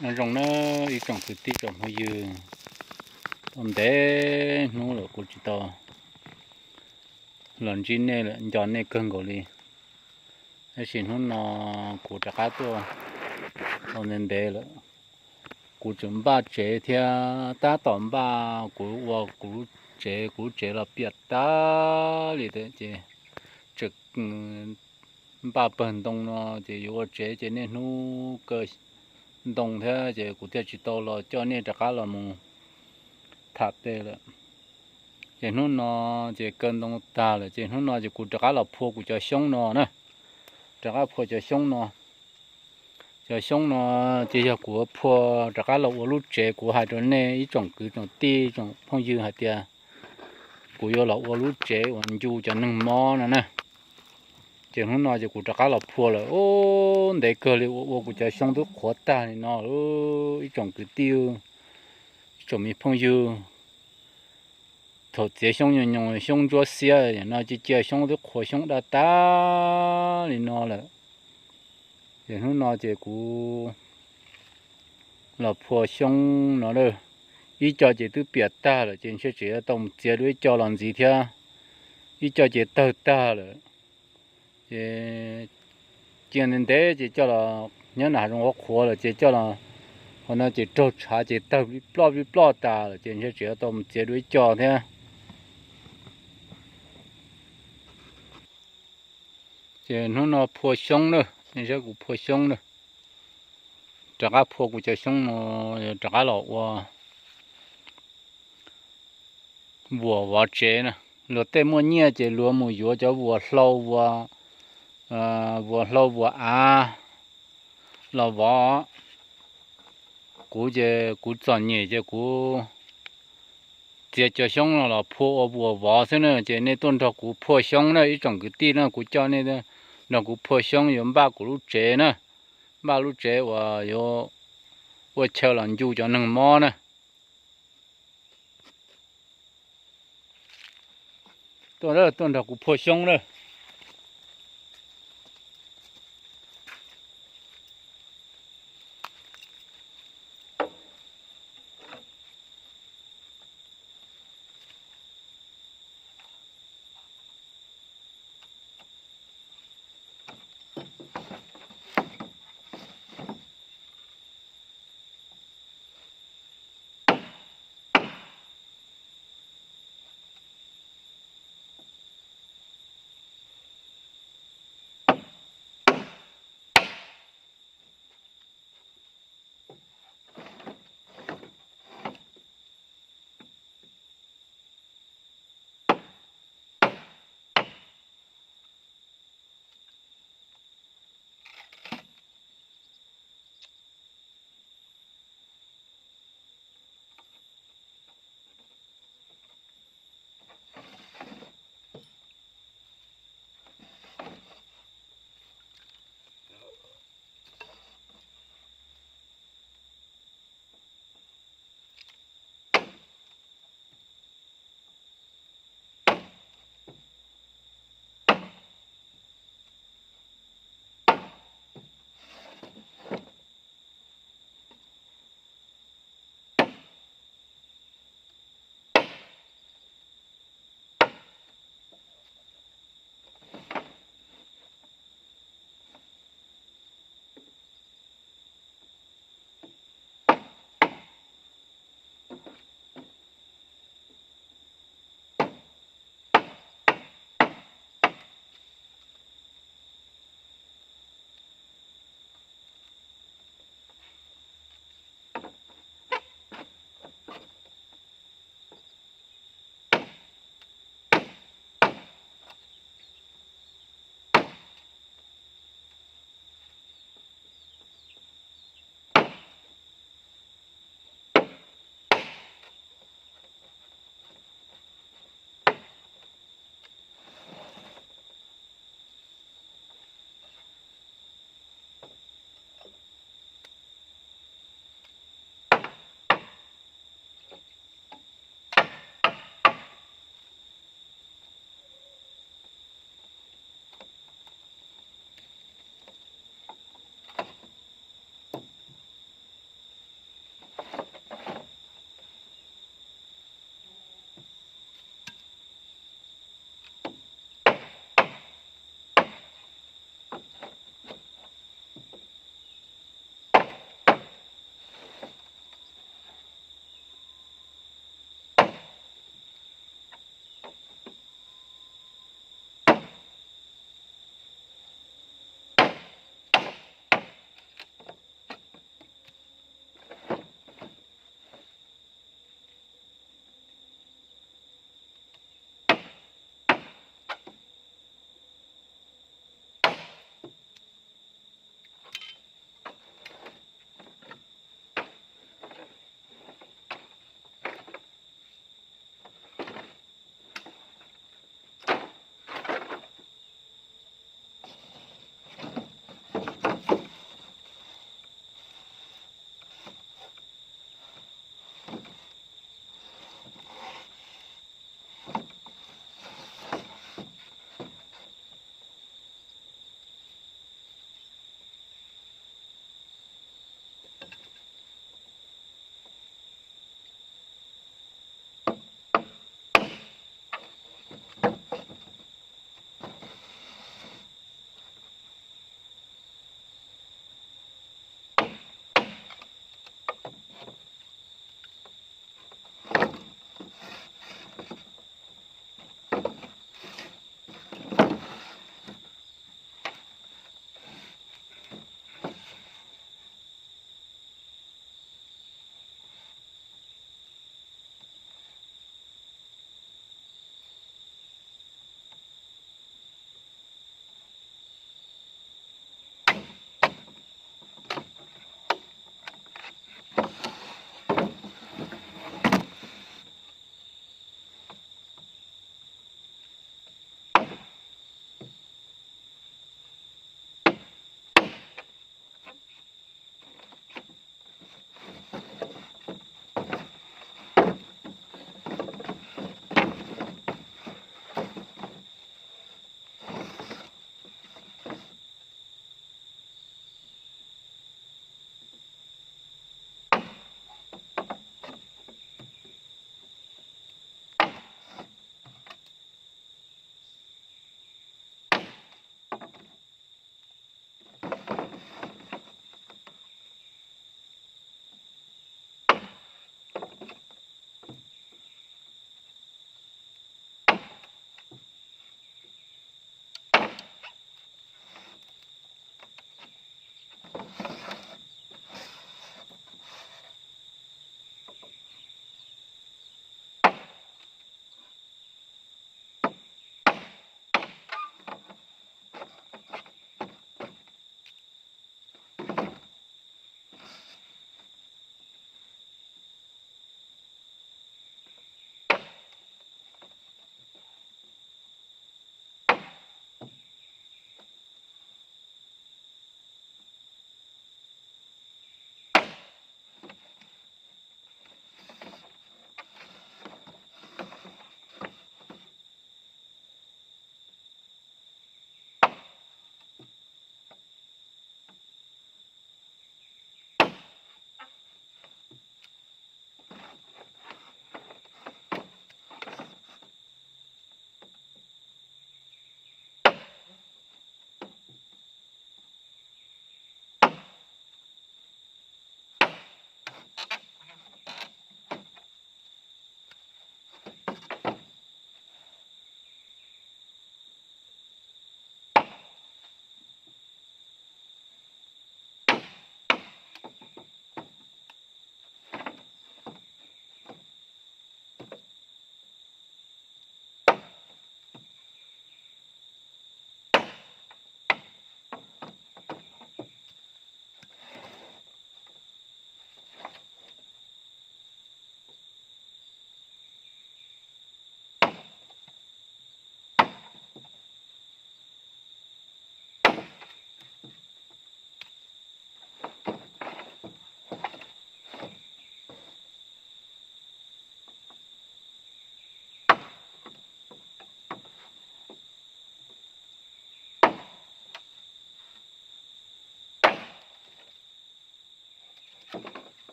Nyob zoo na ib tsoom kwv tij tsoom phooj ywg, tau ntev hnub lawm kuv tsis tau los ntsib nej lawm, nco nej kawg nkaus li. Tab sis hnub no kuv rov qab tuaj tau ntev ntev lawm, kuv tseem npaj tsev thiab, tab tom npaj kuv ua kuv lub tsev, kuv lub tsev los piam tag li thiab ces tseem npaj pawg ntoo no ces yuav ua tsev ces niaj hnub kaw ntoo thiab ces kuv thiaj tsis tau los coj nej rov qab los mus tham tej lawm. Ces hnub no ces kaw ntoo tag lawm ces hnub no ces kuv rov qab los phua kuv cov xyoob no na. Rov qab phua cov xyoob no. Cov xyoob no ces yog kuv phua rov qab los ua lub tsev, kuv hais rau nej ib tsoom kwv tsoom tij tsoom phooj ywg hais tias kuv yuav los ua lub tsev uas ncu cov neeg mob no na. Ces hnub no ces kuv rov qab los phua lawm, ub, ntev kawg li ua ua kuv cov xyoob twb qhuav tag li no. Ib tsoom kwv tij, ib tsoom me phooj ywg, thaum txiav xyoob nyoos nyoos xyoob ntsuab xiab no cia cia xyoob twb qhuav xyoob daj tag li no lawm. Ces hnub no ces kuv los phua xyoob no lawm, ib co ces twb piam tag lawm ces ntshe tseem yuav tau mus txiav dua ib co los ntxiv thiab, ib co ces tawg tag lawm. Ces cia ntev ntev ces coj los nyob nram hav zoov qhuav qhuav lawm ces coj los, qhov no ces raug tshav ces tawg plij ploj plij ploj tas lawm ces ntshe tseem yuav tau mus txiav dua ib co thiab. Ces hnub no phua xyoob na, nej saib kuv phua xyoob na. Rov qab phua kuv cov xyoob no, rov qab los ua vuas vov tsev na. Luag tej muaj nyiaj ces luag mus yuav cov vuas hlau, vuas hlau vuas av los vov. Kuv ces kuv txom nyem ces kuv txiav cov xyoob no los phua ua vuas vov xwb na. Ces nej tuaj nrog kuv phua xyoob na ib tsoom kwv tij na, kuv coj nej nrog kuv phua xyoob yuav npaj kuv lub tsev na, npaj lub tsev uas yuav ua chaw los ncu cov neeg mob na. Tuaj, tuaj nrog kuv phua xyoob na.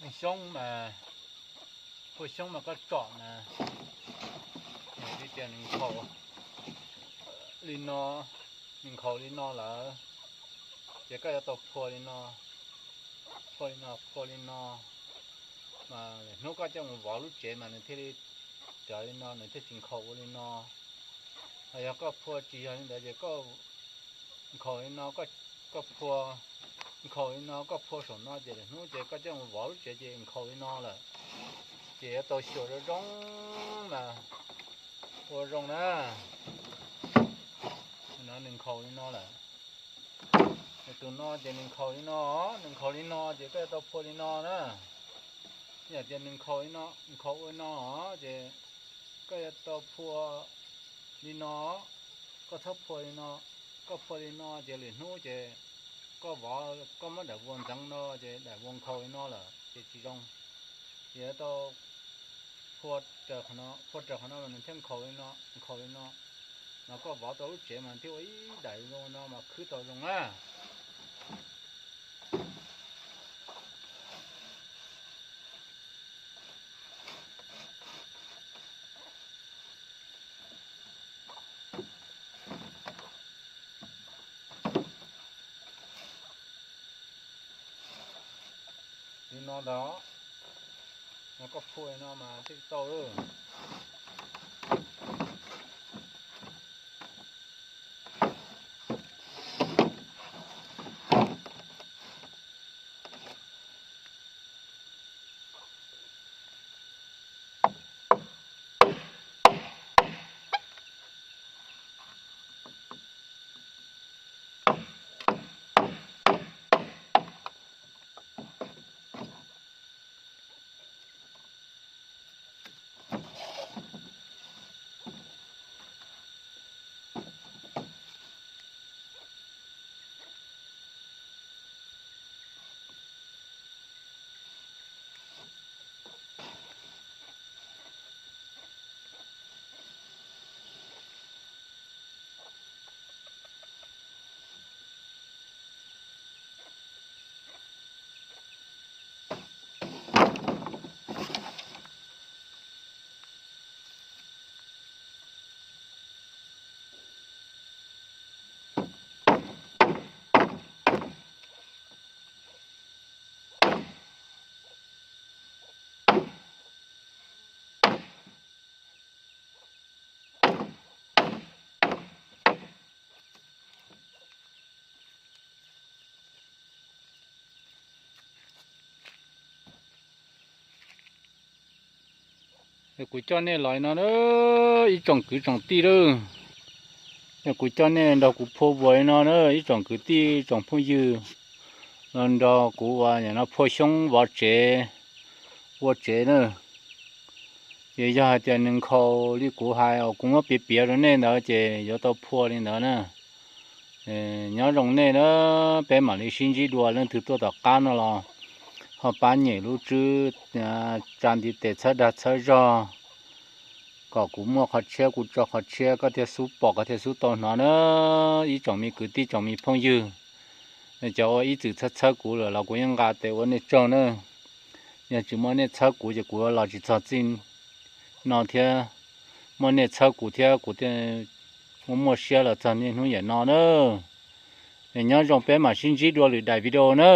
Xyoob mas, phua xyoob mas koj tsom mas, nws tias nws nkhaus li no, nws nkhaus li no lawm, ces koj yuav tau phua li no, phua li no, phua li no, mas hnub koj coj mus vov lub tsev mas nws thiaj li cov li no, nws thiaj tsis nkhaus ua li no. Ho yog koj phua tsis yog li ntawd ces koj nkhaus li no, koj phua, nkhaus li no koj phua saum no ces lwm hnub ces koj coj mus vov lub tsev ces nkhaus li no lawm. Ces yuav tau xyuas zoo zoo mas ua zoo na. No nws nkhaus li no lawm. Tus no ces nws nkhaus li no, nws nkhaus li no ces koj yuav tau phua li no na. Yog tias nws nkhaus li no, nkhaus ua no ces koj yuav tau phua li no, koj txhob phua li no. Koj phua li no ces lwm hnub ces koj vov, koj muab daim vuas ntxeev no ces daim vuas nkhaus li no lawm ces tsis zoo. Ces yuav tau phua raws qhov no, phua raws qhov no mas nws thiaj nkhaus li no, nkhaus li no. No koj vov tau lub tsev mas thiaj ua ib daim zoo no mas khwb tau zoo na. Li no ntag, no koj phua li no mas thiaj tau lawm. Kuv coj nej los no na, ib tsoom kwv tsoom tij lawm. Kuv coj nej nrog kuv phua vuas li no na, ib tsoom kwv tij tsoom phooj ywg, los nrog kuv ua no phua xyoob vov tsev, ua tsev na. Ces yog hais tias nws nkhaus li kuv hais uas kuv muab piav piav rau nej ntawd ces yuav tau phua li ntawd na. Nyob zoo nej na, peb mam li sib ntsib dua leej twg tuaj tom qab no los ho pab nyem lub tswb, tsa ntiv tes txhawb dag txhawb zog, kom kuv muaj qhov tshiab kuv tso qhov tshiab, koj thiaj xub pom koj thiaj xub tau hnov na. Ib tsoom me kwv tij tsoom me phooj ywg, cov uas ib txwm txhawb txhawb kuv lawm los kuv yeej nqa tes ua nej tsaug na. Yog tsis muaj nej txhawb kuv ces kuv los tsis txog txij no thiab. Muaj nej txhawb kuv thiab kuv thiaj muaj muaj siab los txog niaj hnub yam no na. Nyob zoo peb mam sib ntsib dua lwm daim video na.